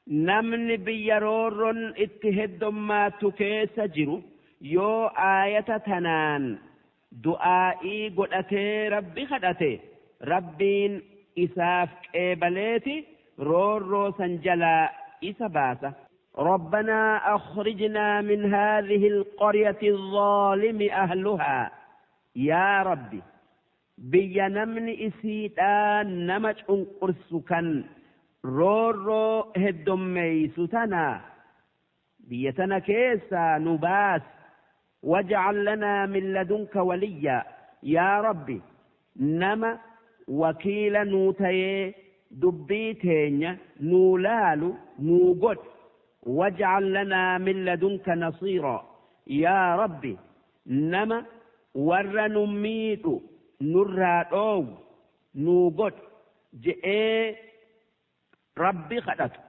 Namni biyya roorroon itti heddommaattu keessa jiru yoo aayata tanaan du'aa'ii godhatee Rabbi kadhate, Rabbiin isaaf qeebaleeti roorroo san jalaa isa baasa. ربنا أخرجنا من هذه القرية الظالم أهلها، يا ربي biyya namni isiidhaa nama cunqursu kan roorroo heddommeeysu tana, biyya tana keessaa nu baas. واجعل لنا من لدنك وليا، يا ربي nama wakiila nuu tayee dubbii teenya nuu laalu nuu godhi. واجعل لنا من لدنك نصيرا، يا ربي nama warra nu miidhu nurraa dhoowwu nuu godhi je'ee Rabbi kadhatu.